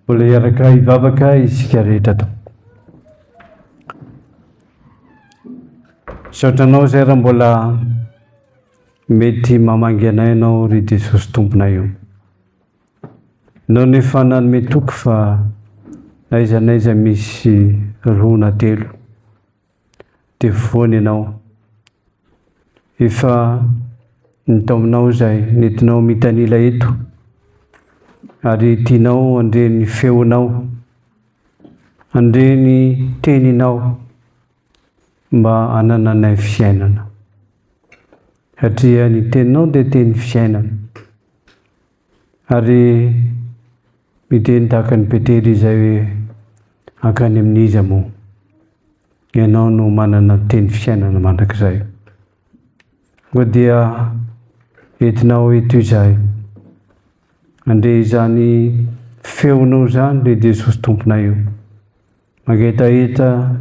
Mbola hiaraka hivavaka isika rehetra tompoko. Misaotra anao izay raha mbola mety mamangy anay ianao ry Jesosy Tomponay o. Ianao nefa nanome toky fa na aiza na aiza misy roa na telo dia foana ianao. Efa nitaominao izay nentinao mitanila eto ary tianao handre ny feonao, handre ny teninao mba hanananay fiainana. Satria ny teninao dia teny fiainana. Ary miteny tahaka an'i Petera izay hoe, Hankany amin'iza moa? Ianao no manana teny fiainana mandrakizay. Koa dia entinao eto izahay. Handre izany feonao izany, ry Jesosy Tomponay o. Mangetaheta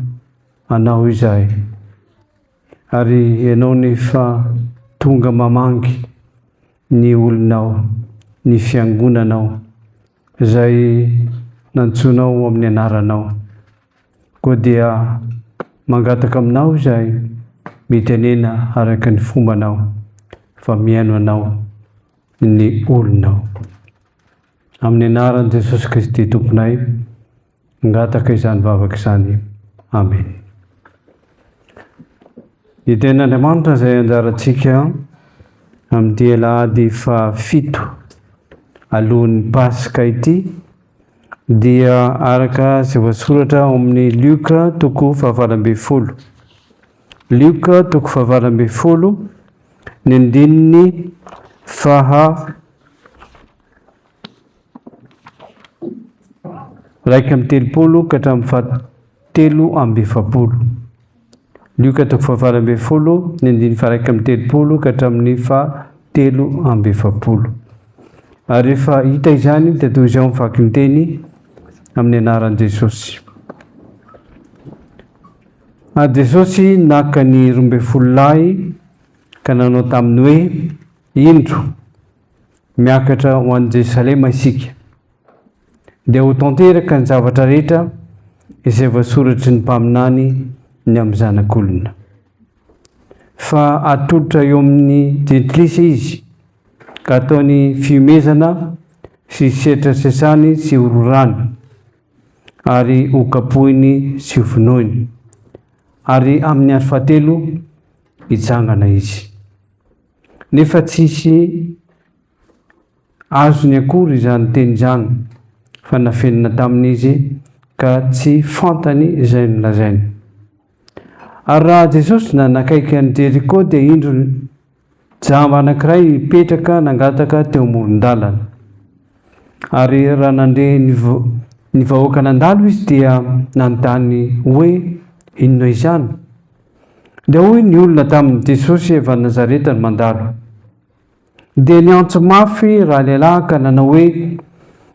Anao izahay. Ary Ianao nefa tonga mamangy ny olonao, ny fiangonanao, izay nantsoinao amin'ny anaranao. Koa dia mangataka aminao izahay, mitenena araka ny fombanao, fa mihaino anao ny olonao. Amin'ny anaran'i Jesosy Kristy Tomponay, Mangataka izany vavaka izany. Amen. Ny tenin'Andriamanitra izay anjarantsika amin'ity alahady fahafito alohan'ny Paska ity dia araka izay voasoratra ao amin'ny Lioka toko fahavalo ambin'ny folo. Lioka toko fahavalo ambin'ny folo ny andininy faha 31 ka hatramin'ny fahatelo amby efapolo. Lioka toko fahavalo ambin'ny folo, ny andininy faha-iraika amby telopolo ka hatramin'ny fahatelo amby efapolo. Ary rehefa hita izany dia toy izao ny vakin-teny amin'ny anaran'i Jesosy. Ary Jesosy naka ny 12 lahy ka nanao taminy hoe, Indro, Miakatra ho any Jerosalema isika, dia ho tanteraka ny zavatra rehetra izay voasoratry ny mpaminany ny amin'ny Zanak'olona. Fa atolotra eo amin'ny jentilisa izy, ka ataony fihomezana sy setrasesany sy hororany, ary hokapohiny sy hovonoiny, ary amin'ny andro fahatelo hitsangana izy. Nefa tsisy azony akory izany teny izany, fa nafenina taminy izy ka tsy fantany izay nolazainy. Ary raha Jesosy nanakaiky an'i Jeriko dia indro jamba anankiray nipetraka nangataka teo amoron-dalana. Ary raha nandre ny vahoaka nandalo izy dia nanontany hoe, Inona izany? Dia hoy ny olona taminy, Jesosy avy any Nazareta no mandalo. Dia niantso mafy ralehilahy ka nanao hoe,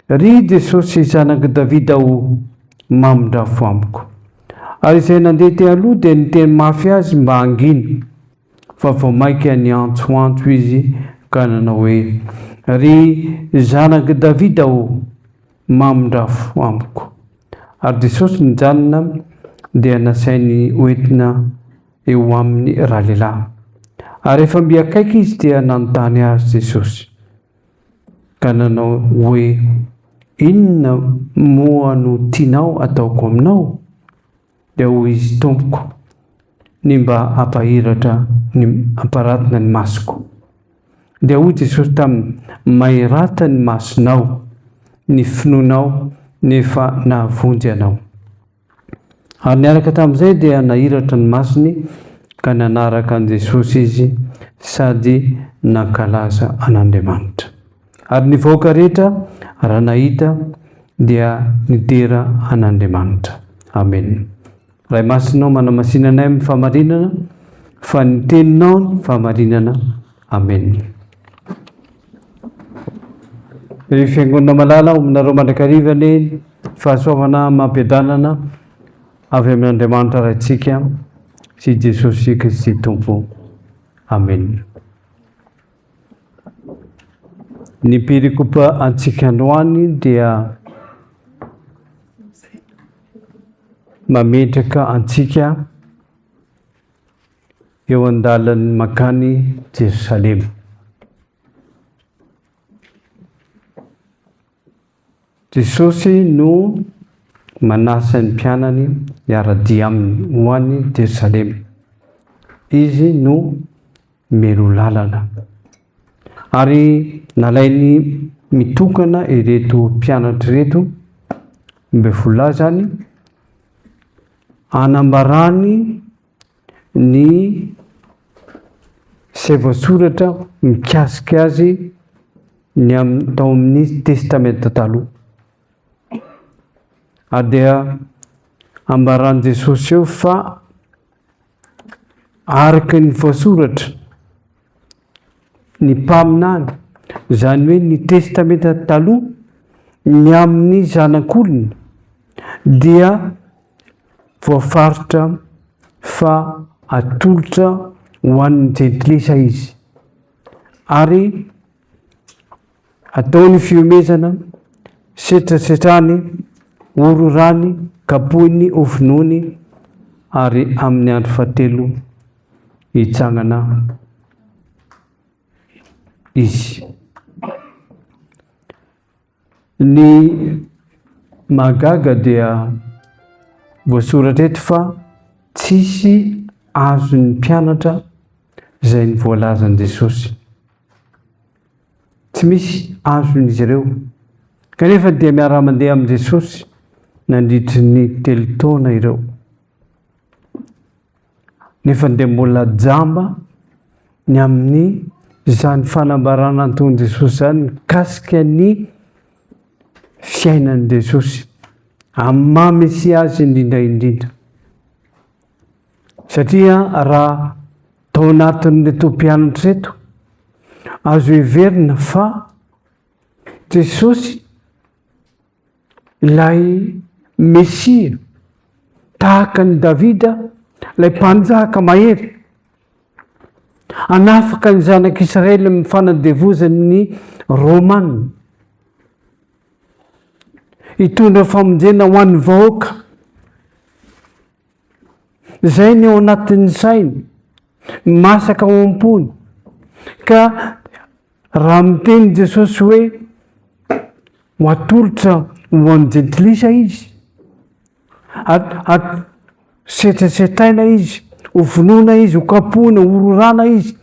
Ry Jesosy Zanak'i Davida ô, mamindrafo amiko. Ary izay nandeha teo aloha dia niteny mafy azy mba hangina, fa vao mainka niantsoantso izy ka nanao hoe, Ry Zanak'i Davida ô, mamindrafo amiko. Ary Jesosy nijanona dia nasainy hoentina eo aminy ralehilahy. Ary rehefa mby akaiky izy dia nanontany azy Jesosy, ka nanao hoe, Inona moa no tianao ataoko aminao? Dia hoy izy, Tompoko, ny mba hampahiratra ny hamparatina ny masoko. Dia hoy Jesosy taminy, Mahirata ny masonao, ny finoanao no efa nahavonjy anao. Ary niaraka tamin'izay dia nahiratra ny masony ka nanaraka an'i Jesosy izy sady nankalaza an'Andriamanitra. Ary ny vahoaka rehetra raha nahita dia nidera an'Andriamanitra. Amen. Ray Masina ô, manamasina anay amin'ny fahamarinana, fa ny teninao ny fahamarinana. Amen. Ry Fiangonana malala, omenareo mandrakariva anie ny fahasoavana amam-piadanana avy amin'Andriamanitra Raintsika sy Jesosy Kristy Tompo. Amen. Ny perikopa antsika androany dia. mametraka antsika eo an-dalan'ny mankany Jerosalema. Jesosy no manasa ny mpianany hiara-dia aminy ho any Jerosalema. Izy no mialoha lalana. Ary nalainy mitokana ireto mpianatra ireto, 12 lahy izany, hanambarany ny izay voasoratra mikasika azy ny amin'ny tao amin'ny Testamenta Taloha. Ary dia ambaran'i Jesosy eo fa araka ny voasoratra ny mpaminany, izany hoe ny Testamenta Taloha, ny amin'ny Zanak'olona dia voafaritra fa atolotra ho an'ny jentilisa izy ary ataony fihomezana, setrasetrany, ororany, kapohiny, hovonoiny ary amin'ny andro fahatelo hitsangana izy. Ny mahagaga dia voasoratra eto fa tsisy azon'ny mpianatra izay ny voalazan'i Jesosy. Tsy misy azon'izy ireo. Kanefa dia miara-mandeha amin'i Jesosy nandritry ny telo taona ireo. Nefa dia mbola jamba ny amin'ny izany fanambarana nataon'i Jesosy izany mikasika ny fiainan'i Jesosy amin'ny maha Mesia azy indrindra indrindra. Satria raha tao anatin'ireto mpianatra ireto, azo heverina fa Jesosy ilay Mesia, tahaka an'i Davida, ilay mpanjaka mahery, hanafaka ny zanak'Israely amin'ny fanandevozan'ny Romana, hitondra famonjena ho an'ny vahoaka. Izay ny ao anatin'ny sainy, masaka ao am-pony, ka Raha miteny Jesosy hoe ho atolotra ho an'ny jentilisa izy, setrasetraina izy, ho vonoina izy, ho kapohina, ho rorana izy,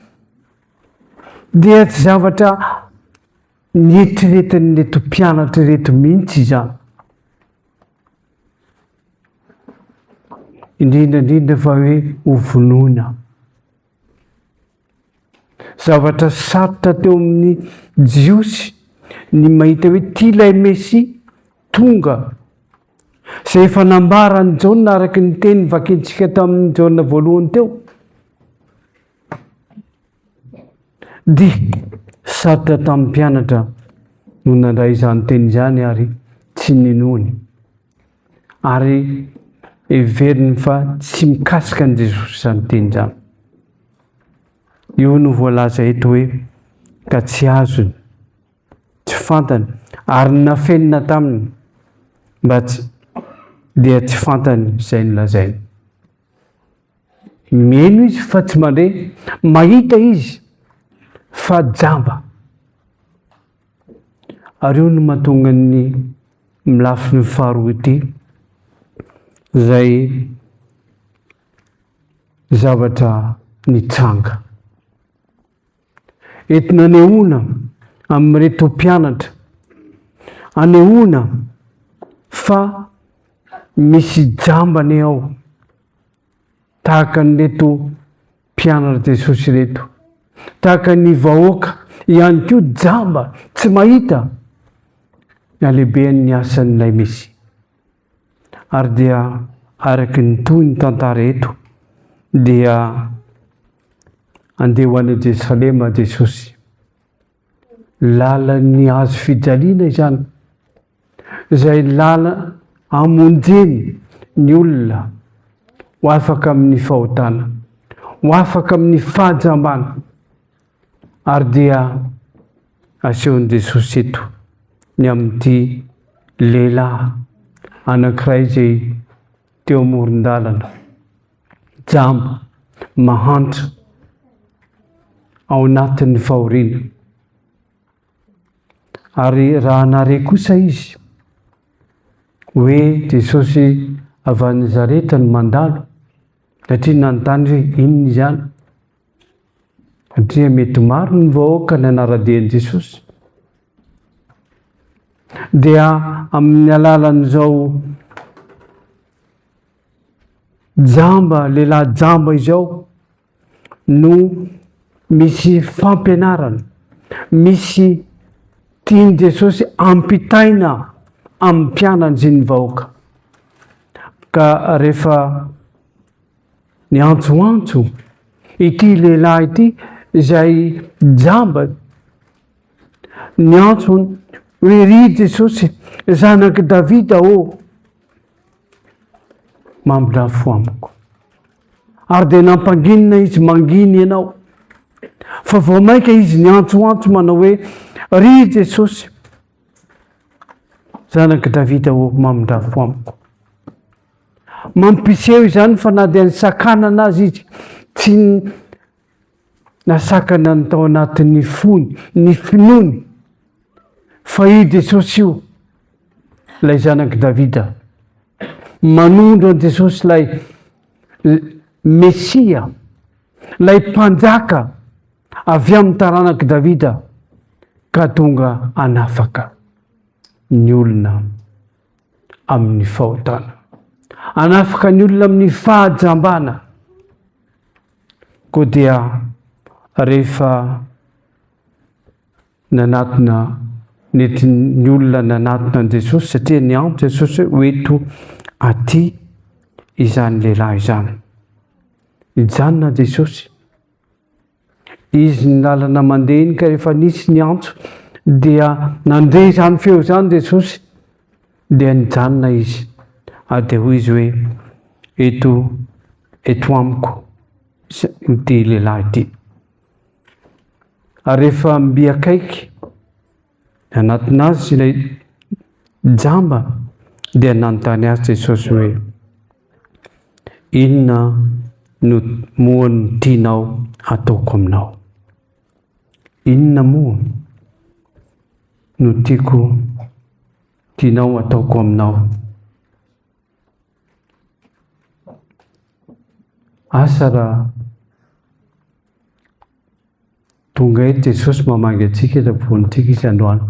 dia tsy zavatra nieritreretin'ireto mpianatra ireto mihitsy izany. Indrindra indrindra fa hoe ho vonoina. Zavatra sarotra teo amin'ny Jiosy ny mahita hoe ity ilay Mesia tonga, izay efa nambaran'i Jaona araka ny teny vakintsika tamin'ny Jaona voalohany teo. Dia sarotra tamin'ny mpianatra no nandray izany teny izany ary tsy ninoany. Ary heveriny fa tsy mikasika an'i Jesosy izany teny izany. Io no voalaza eto hoe ka tsy azony, tsy fantany, ary nafenina taminy mba tsy dia tsy fantany izay nolazainy. Mihaino izy fa tsy mandre, mahita izy fa jamba. Ary io no mahatonga ny lafiny faharoa ity, izay zavatra nitranga. Entina anehoana amin'ireto mpianatra, anehoana fa misy jamba anie ao, tahaka an'ireto mpianatr'i Jesosy ireto, tahaka ny vahoaka ihany koa jamba, tsy mahita ny halehiben'ny asan'ilay Mesia. Ary dia araka ny toy ny tantara eto dia andeha ho any Jerosalema Jesosy. Lalan'ny hazo fijaliana izany, izay lala hamonjeny ny olona ho afaka amin'ny fahotana, ho afaka amin'ny fahajambana. Ary dia asehon'i Jesosy eto ny amin'ity lehilahy anankiray izay. teo amoron-dalana, jamba, mahantra, ao anatin'ny fahoriana. Ary raha nahare kosa izy hoe Jesosy avy any Nazareta no mandalo, satria nanontany hoe inona izany, satria mety maro ny vahoaka nanara-dia an'i Jesosy, dia amin'ny alalan'izao jamba, lehilahy jamba izao, no misy fampianarana, misy tian'i Jesosy ampitaina amin'ny mpianany sy ny vahoaka. Ka rehefa niantsoantso ity lehilahy ity izay jamba, niantso hoe ry Jesosy, zanak'i Davida ô, mamindra fo amiko. Ary dia nampanginina izy, mangina ianao. Fa vao mainka izy niantsoantso manao hoe, Ry Jesosy, zanak'i Davida ô, mamindra fo amiko. Mampiseho izany fa na dia nisakanana azy izy, tsy nasakana ny tao anatin'ny fony, ny finoany, fa i Jesosy io, ilay zanak'i Davida. Manondro an'i Jesosy ilay Mesia, ilay mpanjaka avy amin'ny taranak'i Davida ka tonga hanafaka ny olona amin'ny fahotana. Hanafaka ny olona amin'ny fahajambana. Koa dia rehefa nanatona nentin'ny olona nanatona an'i Jesosy satria niantso Jesosy hoe ho eto aty izany lehilahy izany. Nijanona Jesosy. Izy ny lalana mandeha iny ka rehefa nisy ny antso dia nandre izany feo izany Jesosy dia nijanona izy ary dia hoy izy hoe eto eto amiko ity lehilahy ity. Ary rehefa mby akaiky nanatona azy ilay jamba dia nanontany azy Jesosy hoe inona no moa no tianao hataoko aminao? Inona moa no tiako tianao hataoko aminao? Asa raha tonga eto Jesosy mamangy antsika eto ampovoantsika izy androany.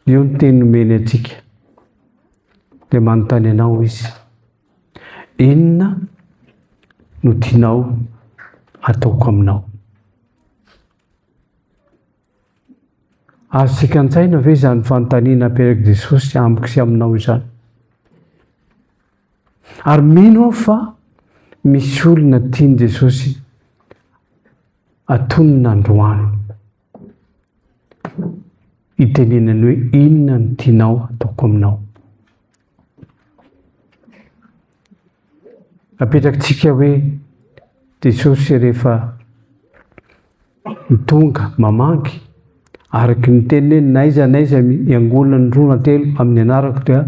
Io ny teny nomeny antsika. Dia manontany anao izy. Inona no tianao ataoko aminao? Azontsika an-tsaina ve izany fanontaniana aperak'i Jesosy amiko sy aminao izany? Ary mino aho fa misy olona tian'i Jesosy atonina androany. Itenenany hoe inona no tianao ataoko aminao? Apetrakitsika hoe Jesosy rehefa tonga mamangy, araka ny teniny hoe n'aiza n'aiza iangonan'ny roa na telo amin'ny anarako dia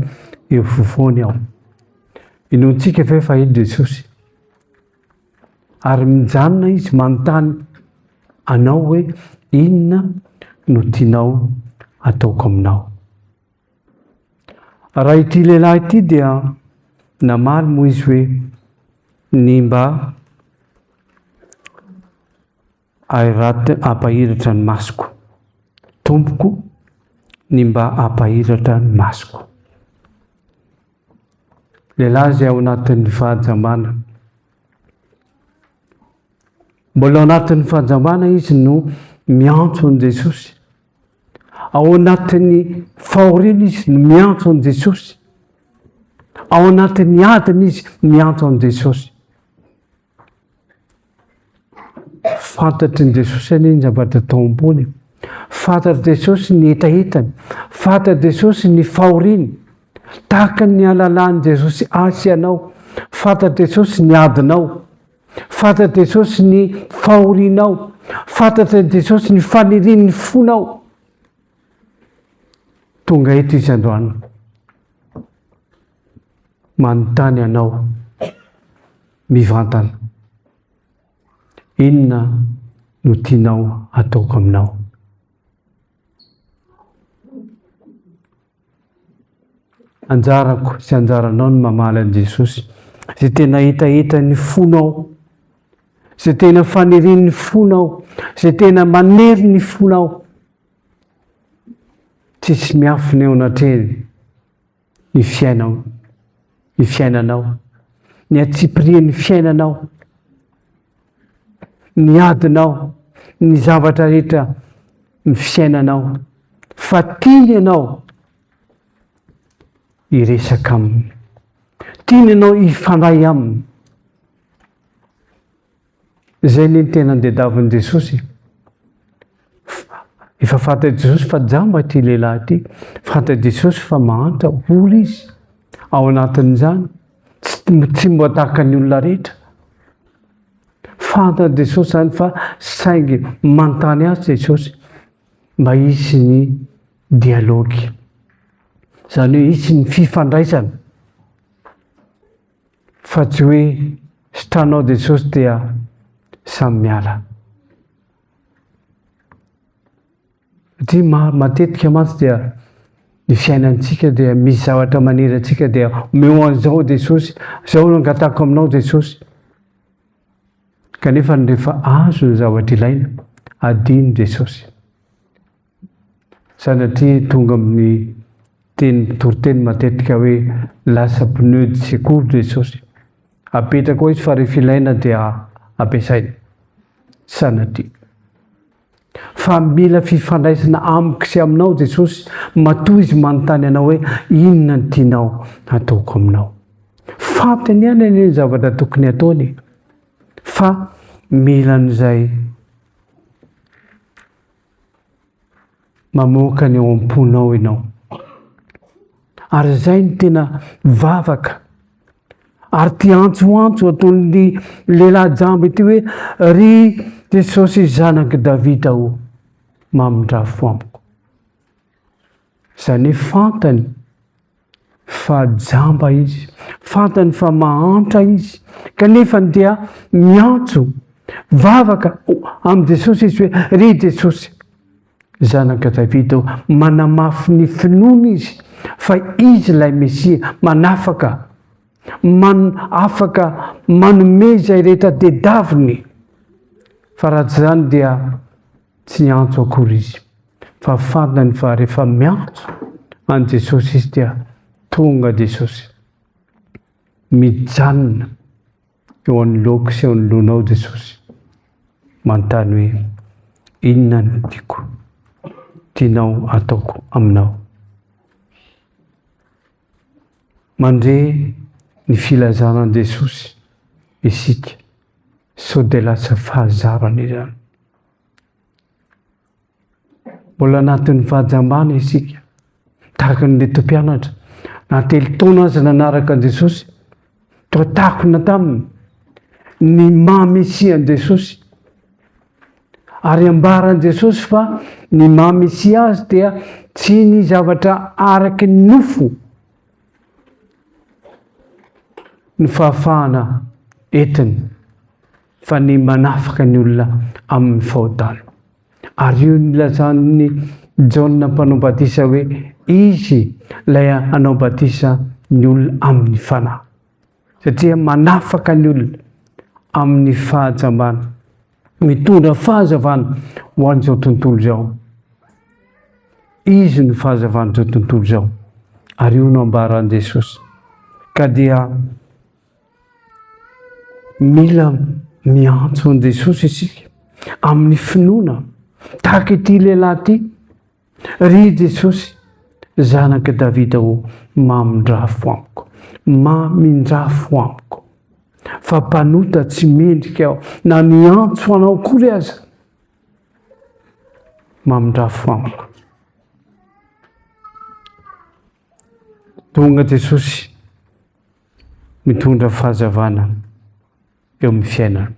eo afovoany aho. Inoantsika ve fa eny Jesosy? Ary mijanona izy manontany anao hoe inona no tianao ataoko aminao? Raha ity lehilahy ity dia namaly moa izy hoe ny mba ampahiratra ny masoko. Tompoko, ny mba ampahiratra ny masoko. Lehilahy izay ao anatin'ny fahajambana. Mbola ao anatin'ny fahajambana izy no miantso an'i Jesosy. Ao anatin'ny fahoriana izy no miantso an'i Jesosy. Ao anatin'ny adiny izy miantso an'i Jesosy. Fantatry ny Jesosy anie ny zavatra tao am-pony. Fantatr'i Jesosy ny hetahetany. Fantatr'i Jesosy ny fahoriany. Tahaka ny halalan'i Jesosy ahy sy anao. Fantatr'i Jesosy ny adinao. Fantatr'i Jesosy ny fahorianao. Fantatr'i Jesosy ny fanirian'ny fonao. Tonga eto izy androany. Manontany anao mivantana, inona no tianao hataoko aminao? Anjarako sy anjaranao ny mamaly an'i Jesosy. Izay tena hetahetan'ny fonao, izay tena fanirian'ny fonao, izay tena manery ny fonao. Tsisy miafina eo anatrehany ny fiainao, ny fiainanao, ny antsipirian'ny fiainanao, ny adinao, ny zavatra rehetra ny fiainanao, fa tiany ianao hiresaka aminy. Tiany ianao hifandray aminy. Izay anie ny tena ndedavin'i Jesosy. Efa fantatr'i Jesosy fa jamba ity lehilahy ity. Fantatr'i Jesosy fa mahantra, ory izy. Ao anatin'izany, tsy, tsy mba tahaka ny olona rehetra. Fantatr'i Jesosy izany fa saingy manontany azy Jesosy mba hisy ny dialogue. Izany hoe hisy ny fifandraisana. Fa tsy hoe sitranao Jesosy dia samy miala. Satria ma- matetika mantsy dia ny fiainantsika dia misy zavatra manery antsika dia omeo an'izao Jesosy, izao no angatahako aminao Jesosy. Kanefa rehefa azo ny zavatra ilaina, adino Jesosy. Sanatria tonga amin'ny teny mpitoriteny matetika hoe lasa pneu de secours Jesosy. Apetraka ao izy fa rehefa ilaina dia ampiasaina. Sanatria. Fa mila fifandraisana amiko sy aminao Jesosy, matoa izy manontany anao hoe inona no tianao hataoko aminao. Fantany ihany anie ny zavatra tokony hataony e. Fa mila an'izay mamoaka ny ao am-ponao ianao. Ary izay no tena vavaka. Ary ty antsoantso ataon'ny lehilahy jamba ity hoe ry Jesosy zanak'i Davida ô, mamindrafo amiko. Izany hoe fantany fa jamba izy, fantany fa mahantra izy, kanefa dia miantso vavaka amin'i Jesosy izy hoe ry Jesosy zanaka Davida ô, manamafy ny finoany izy fa izy ilay Mesia manafaka, man, afaka manome izay rehetra tedaviny, fa raha tsy izany dia Tsy niantso akory izy, fa fantany fa rehefa miantso an'i Jesosy izy dia tonga Jesosy. Mijanona eo anoloako sy eo anoloanao Jesosy. Manontany hoe, inona no tiako, tianao ataoko aminao? Mandre ny filazana an'i Jesosy isika, sao dia lasa fahazarana izany. Mbola anatin'ny fahajambana isika, tahaka ny reto mpianatra. Na telo taona aza nanaraka an'i Jesosy, toa takona taminy ny maha Mesia an'i Jesosy. Ary ambaran'i Jesosy fa ny maha Mesia azy dia tsy ny zavatra araky ny nofo ny fahafahana entiny. fa ny manafaka ny olona amin'ny fahotana. Ary io nilazan'i Jaona mpanao batisa hoe izy ilay hanao batisa ny olona amin'ny fanahy. Satria manafaka ny olona amin'ny fahajambana, mitondra fahazavana ho an'izao tontolo izao. Izy no fahazavan'izao tontolo izao. Ary io no ambaran'i Jesosy. Ka dia Mila miantso an'i Jesosy isika amin'ny finoana, tahaka ity lehilahy ity, Ry Jesosy, zanak'i Davida ô, mamindrafo amiko, mamindrafo amiko, fa mpanota tsy mendrika aho na niantso anao akory aza, mamindrafo amiko. Tonga Jesosy mitondra fahazavana eo amin'ny fiainana.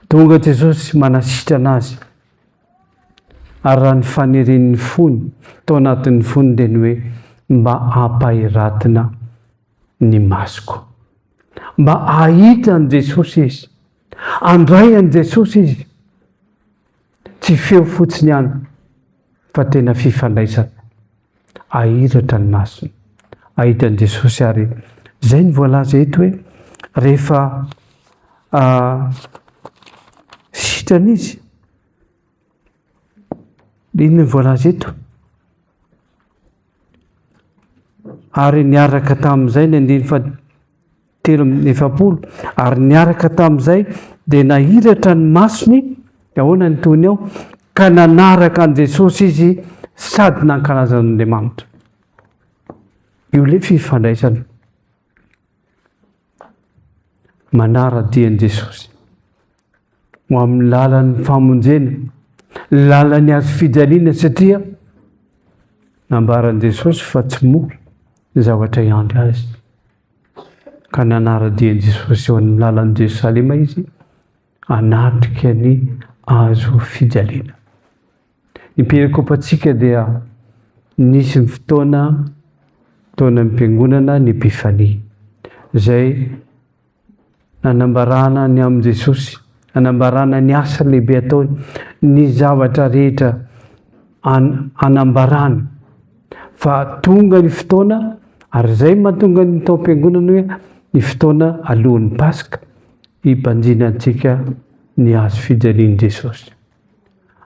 Tonga Jesosy manasitrana azy. Ary raha ny fanirian'ny fony, tao anatin'ny fony dia ny hoe mba hampahiratina. ny masoko. Mba hahita an'i Jesosy izy, handray an'i Jesosy izy. Tsy feo fotsiny ihany fa tena fifandraisana. Ahiratra ny masony, hahita an'i Jesosy ary izay no voalaza eto hoe rehefa sitrana izy, inona no voalaza eto? Ary niaraka tamin'izay ny andininy faha-43, ary niaraka tamin'izay dia nahiratra ny masony, ahoana ny tohiny ao? Ka nanaraka an'i Jesosy izy sady nankalaza an'Andriamanitra. Io ilay fifandraisana. Manara-dia an'i Jesosy ho amin'ny lalan'ny famonjena, lalan'ny hazo fijaliana satria nambaran'i Jesosy fa tsy mora ny zavatra hiandry azy. Ka nanara-dia an'i Jesosy eo amin'ny lalan'i Jerosalema izy hanatrika ny hazo fijaliana. Ny perikopantsika dia nisy ny fotoana taonam-piangonana ny Epifania, izay nanambarana ny amin'i Jesosy, nanambarana ny asa lehibe ataony, ny zavatra rehetra anambarany fa tonga ny fotoana ary izay mahatonga ny taom-piangonana hoe ny fotoana alohan'ny Paska hibanjinantsika ny hazo fijalian'i Jesosy.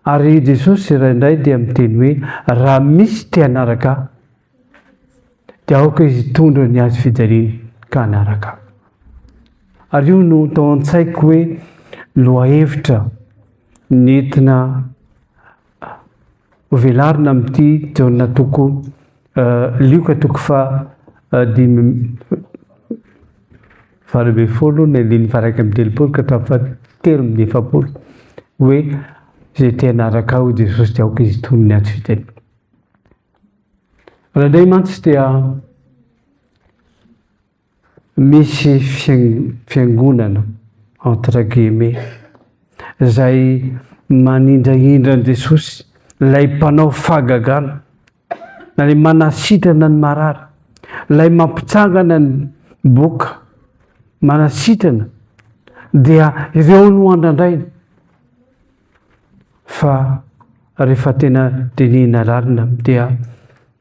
Ary i Jesosy indraindray dia miteny hoe, Raha misy te hanaraka Ahy, dia aoka izy hitondra ny hazo fijaliany ka hanaraka Ahy. Ary io no tao an-tsaiko hoe lohahevitra nentina hovelarina amin'ity Jaona toko Lioka toko faha 18 ny andininy faha 31 ka hatramin'ny faha 43 hoe izay te hanaraka ahy hoy Jesosy dia aoka izy hitony ny antso fiteny. Indraindray mantsy dia Misy fiangonana, entre guillemets, izay manindrahindra an'i Jesosy, ilay mpanao fahagagana, na ilay manasitrana ny marary, ilay mampitsangana ny boka, manasitrana, dia ireo no andrandraina. Fa rehefa tena dinihina lalina dia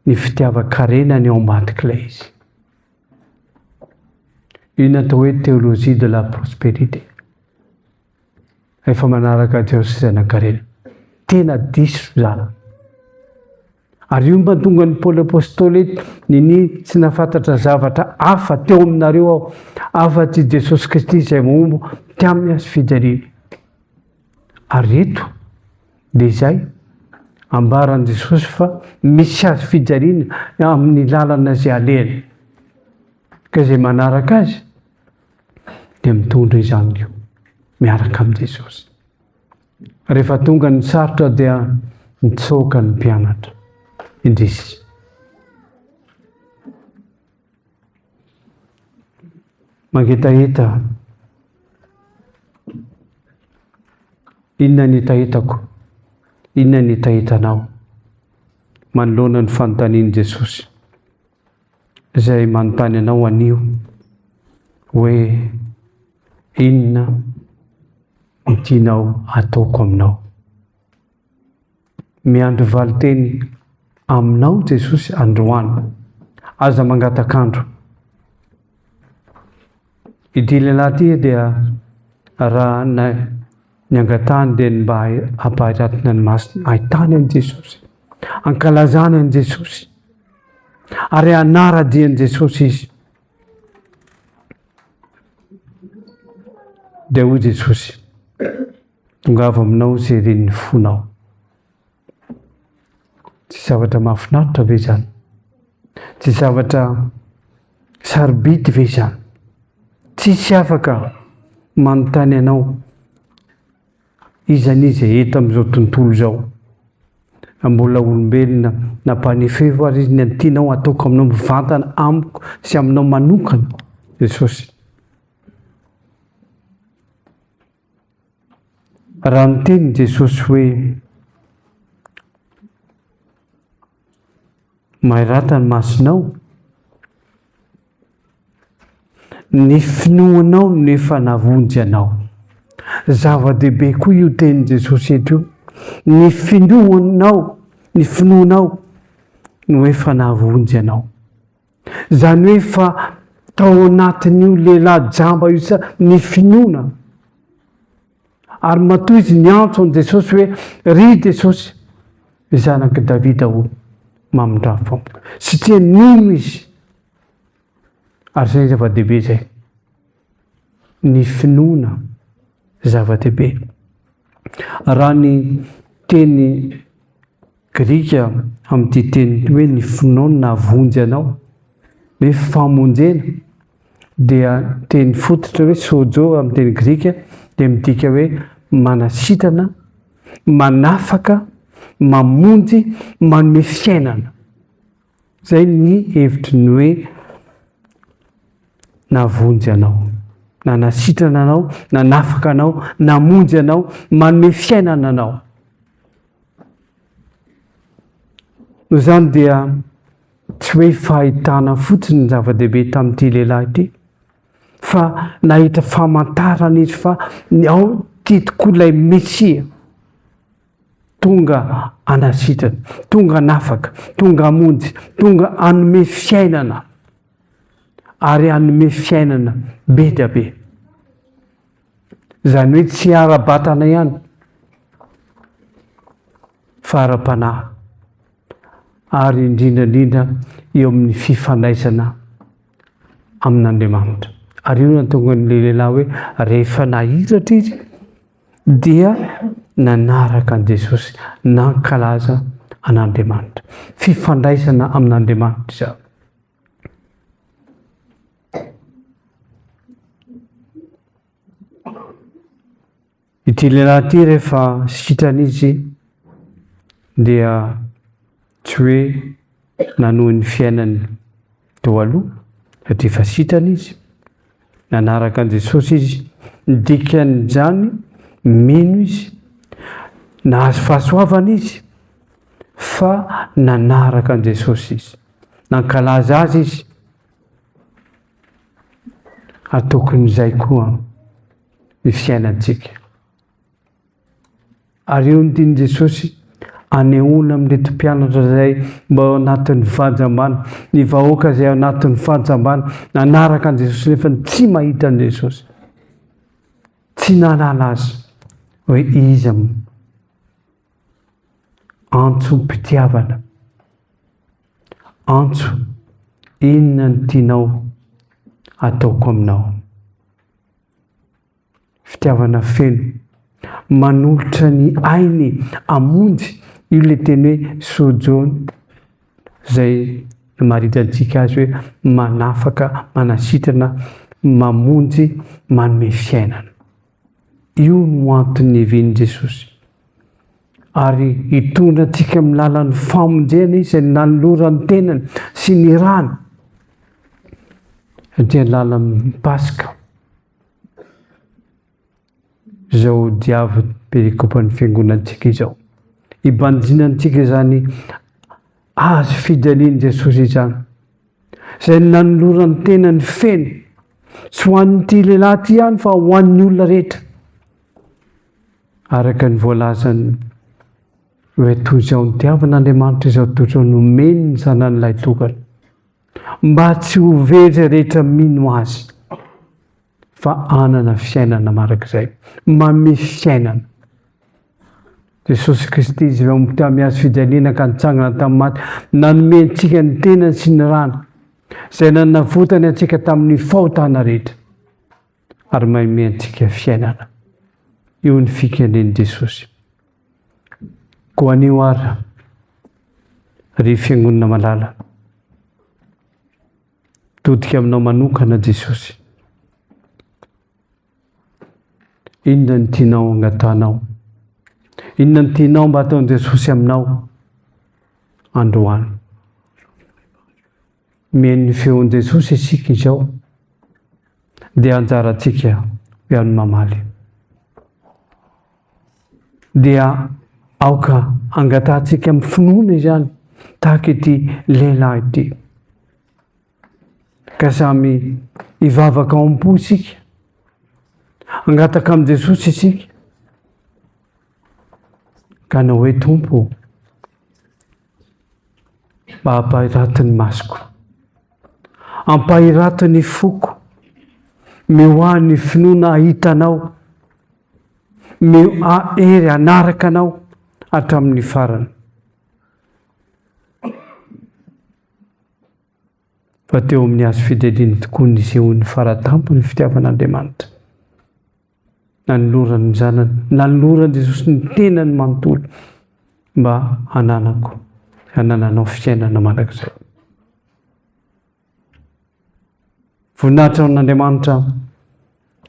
ny fitiavan-karena ny ao ambadik'ilay izy. Io ny atao hoe théologie de la prospérité. Efa manaraka Jiosy izay nankarena. Tena diso izany. Ary io mba tonga ny Paoly Apostoly nini tsy nahafantatra zavatra hafa teo aminareo aho afa-tsy Jesosy Kristy izay voahombo tamin'ny hazo fijaliana. Ary eto dia izay ambaran'i Jesosy fa misy hazo fijaliana amin'ny lalana izay alehany. Ka izay manaraka azy dia mitondra izany koa miaraka amin'i Jesosy. Rehefa tonga ny sarotra dia nitsoaka ny mpianatra. Indrisy. Mangetaheta. Inona ny hetahetako? Inona ny hetahetanao? Manoloana ny fanontanian'i Jesosy izay manontany anao anio hoe inona no tianao hataoko aminao? Miandry valinteny aminao Jesosy androany. Aza mangatak'andro. Ity lehilahy ity dia raha ny angatahany dia ny mba hampahiratina ny masony ahitany an'i Jesosy, ankalazany an'i Jesosy, ary hanara-dia an'i Jesosy izy. Dia hoy Jesosy, Tongava aminao izay irin'ny fonao. Tsy zavatra mahafinaritra ve izany? Tsy zavatra sarobidy ve izany? Tsisy afaka manontany anao iza n'iza eto amin'izao tontolo izao. Na mbola olombelona na mpanefefo ary izy ny tianao ataoko aminao mivantana amiko sy aminao manokana Jesosy. Raha niteny Jesosy hoe, Mahirata ny masonao. Ny finoanao no efa navonjy anao. Zava-dehibe koa io tenin'i Jesosy eto io. Ny finoanao, ny finoanao no efa nahavonjy anao. Izany hoe efa tao anatin'io lehilahy jamba io sa ny finoana. Ary matoa izy niantso an'i Jesosy hoe, Ry Jesosy, zanak'i Davida ô, mamindrà fo amiko. Satria nino izy. Ary izay zava-dehibe izay. Ny finoana zava-dehibe. Raha ny teny grika amin'ity teny ity hoe ny finoana nahavonjy anao, hoe famonjena, dia teny fototra hoe sojo amin'ny teny grika dia midika hoe manasitrana, manafaka, mamonjy, manome fiainana. Izay ny hevitry ny hoe navonjy anao, nanasitrana anao, nanafaka anao, namonjy anao, manome fiainana anao. Noho izany dia tsy hoe fahitana fotsiny ny zava-dehibe tamin'ity lehilahy ity, fa nahita famantarana izy fa ny ao ity tokoa ilay Mesia. Tonga hanasitrana, tonga hanafaka, tonga hamonjy, tonga hanome fiainana ary hanome fiainana be dia be. Izany hoe tsy ara-batana ihany fa ara-panahy ary indrindra indrindra eo amin'ny fifandraisana amin'Andriamanitra. Ary io no nahatonga an'ilay lehilahy hoe rehefa nahiratra izy dia nanaraka an'i Jesosy, nankalaza an'Andriamanitra. Fifandraisana amin'Andriamanitra izany. Ity lehilahy ity rehefa sitrana izy dia tsy hoe nanohy ny fiainany teo aloha satria efa sitrana izy. Nanaraka an'i Jesosy izy. Ny dikan'izany, mino izy. Nahazo fahasoavana izy fa nanaraka an'i Jesosy izy. Nankalaza azy izy. Ary tokony izay koa ny fiainantsika. Ary eo ny tian'i Jesosy anehoana amin'ireto mpianatra izay mba ao anatin'ny fahajambana, ny vahoaka izay ao anatin'ny fahajambana, nanaraka an'i Jesosy nefa tsy mahita an'i Jesosy. Tsy nahalala azy hoe iza moa. Antsom-pitiavana. Antso, inona no tianao ataoko aminao? Fitiavana feno. Manolotra ny ainy hamonjy, io ilay teny hoe sojo izay namaritantsika azy hoe manafaka, manasitrana, mamonjy, manome fiainana. Io no antony niavian'i Jesosy. Ary hitondra antsika amin'ny lalan'ny famonjena Izy izay nanolorany tenany sy ny rany. Dia ny lalan'ny Paska. Izao diavin'ny perikopan'ny fiangonantsika izao. Ibanjinantsika izany azo fijalian'i Jesosy izany. Izay nanolorany tenany feno. Tsy ho an'ity lehilahy ity ihany fa ho an'ny olona rehetra. Araka ny voalazany hoe toy izao nitiavan'Andriamanitra izao toy izao nomeny ny zanany lahitokana. Mba tsy ho very izay rehetra mino azy fa hanana fiainana mandrakizay. Manome fiainana. Jesosy Kristy izy ireo tamin'ny hazo fijaliana ka nitsangana tamin'ny maty, nanome antsika ny tenany sy ny rany, izay nanavotany antsika tamin'ny fahotana rehetra ary manome antsika fiainana. Io ny fikendren'i Jesosy. Koa anio ary, ry fiangonana malala, todika aminao manokana Jesosy. Inona no tianao angatahanao? Inona no tianao mba hataon'i Jesosy aminao androany? Mihaino ny feon'i Jesosy isika izao, dia anjarantsika ihany mamaly. Dia aoka angatahantsika amin'ny finoana izany, tahaka ity lehilahy ity. Ka samy. Hivavaka ao am-po isika. Hangataka amin'i Jesosy isika. Ka hanao hoe Tompo, mba ampahirato ny masoko. Ampahirato ny foko. Meo ahy ny finoana hahita anao. Meo ahy hery hanaraka anao hatramin'ny farany. Fa teo amin'ny hazo fijaliana tokoa nisehoan'ny fara-tampon'ny fitiavan'Andriamanitra. Nanolorany ny Zanany, nanoloran'i Jesosy ny tenany manontolo mba hananako, hanananao fiainana mandrakizay. Voninahitra ho an'Andriamanitra,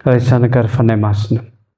Ray, Zanaka ary Fanahy Masina.